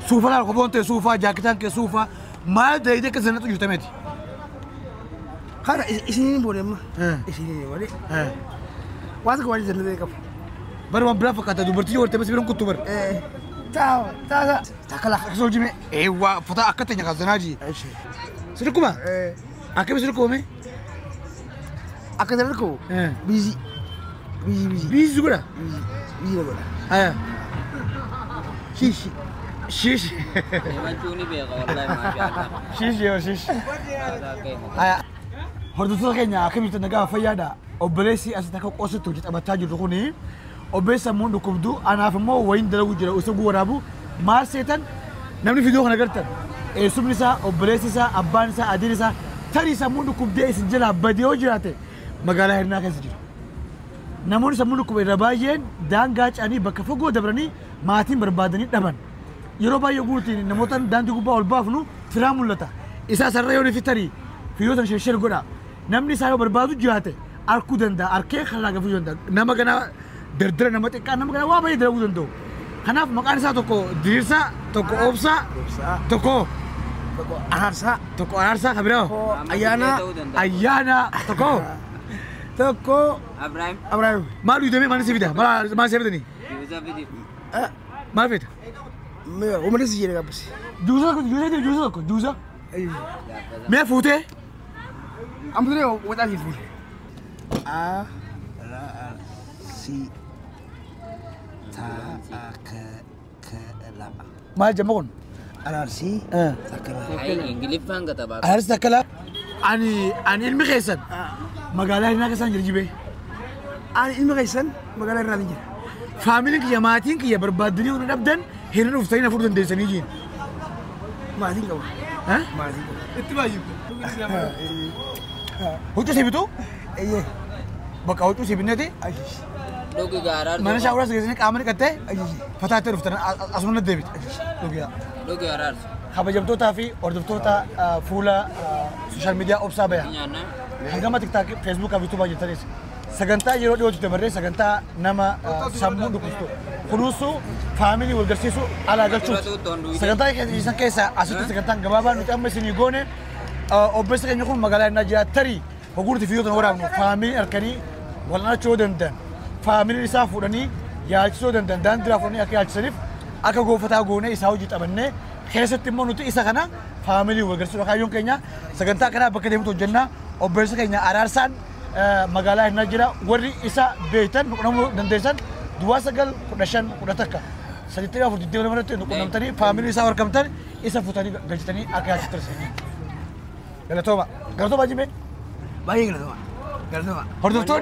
Suufa laal kofoon ta'e suufaa jaaketaan kee suufaa maal dayidee akka zanatu jirtameeti. Kana isiniin boone amma. Isiniin boone. Waan tokko waan zanatee qabu. Bari waan biraa fakkaata dubartii yoo wartee biroon kuttu bari. Taa taa takala. Akka sol jime eewwa uffata akka teenya kan zanaa ji. Sirkuma. Akkami sirkume? Akka zanatu biizii. Biizii biizii. Biizii godha. Biizii godha. Haya. Shishi. Shish. Himachuu ni beeka wallahi maashaallah. Shish yoo shish. Haya. Hordoftoota keenya akkamitti nagaa fayyaadha. Obboleessi asitti akka qoosatti hojii taphataa jirru kuni obboleessi sammuun dhukkubdu anaaf immoo wayiin dalagu jira osoo waraabu maal seetan namni fidoo kana gartan eessumni isaa obboleessi isaa abbaan isaa adiin isaa tarii sammuun dhukkubdee isin jalaa badee yoo jiraate magaalaa Hirnaa keessa jira. Namoonni sammuun dhukkuba irra baay'een daangaa ce'anii bakka fagoo dabranii maatiin barbaadanii dhaban. Yeroo baay'ee guutiin namoota daandii gubbaa ol baafnu firaa mul'ata. Isaa sarara yoo fi tarii fiyyoota shee godha. Namni isaa yoo barbaadu jiraate arkuu danda'a, arkee karaa gafuu danda'a. Nama ganaa dardara nama xiqqaa nama ganaa waa baay'ee dalaguu danda'u. Kanaaf maqaan isaa tokko Diriirsaa, tokko Obsaa, tokko Araarsaa. Tokko Araarsaa kan biraa. Ayyaana. Ayyaana tokko. Tokko. Abrahaam. Abrahaam. Maal dhuydamee maal si fida? Maal si fidanii? Juusa fidi. Maal fida? Uummanni si jedhe gabbisi. Juusa tokko juusa juusa tokko juusa. Mee fuutee? Amma turee waxaa si fuute. A R C T A K K L A. Maal jamma kun? Araarsii. Takka. Ingiliffaan katabaa. Araarsii takka laa. Ani ilmi keessan magaalaa Hirnaa keessaan jira jibee. Ani ilmi keessan magaalaa Hirnaa jira. Faamiliin kiyya maatiin kiyya barbaaddanii hunda dhabdan hirna dhuftanii na furuu dandeessanii jiin. Maatiin qaba. Maatiin qaba. Itti baay'ifte. Huccuu si bituu? Eeyyee. Bakka huccuu si binneeti? Dhugi gaaraa. Mana shaawuraa si geessanii qaama dhiqattee fataattee dhuftan asuma deebite. Dhugi. Dhugi araarsu. Kabajamtootaa fi hordoftoota fuula sooshaal miidiyaa Obsaa Bayaa. Hangama TikTok, Facebook fi YouTube jirtanis sagantaa yeroo dhiyootti dabarree sagantaa nama sammuu dhukkubsu kunuunsuu faamilii wal garsiisuu alaa galchuuti. Sagantaa keessan keessaa asitti sagantaan gabaabaa nuti amma isinii goone obboleessi keenya kun magaalaa Hirnaa jira tarii hoguurti fiyyoota waraabnu faamiliin harkanii wal dhalachuu danda'an faamiliin isaa fuudhanii yaalchisuu danda'an daandiraa fuudhanii akka yaalchisaniif akka goofataa goonee isaa hojii taphannee keessatti immoo nuti isa kana faamilii wal garsiisuu kaayyoon keenya sagantaa kanaa bakka deemtu hojjennaa obboleessi keenya Araarsaan magaalaa Hirnaa jira warri isa beektan nuqunnamuu dandeessan duwwaa 9 15 11 3 4 22 irratti nuqunnamtanii faamilii isaa argamtan isa fuutanii galchitanii akka yaalchitan. Galatooma. Galatooma jimee. Baay'ee galatooma. Galatooma. Hordoftoonni.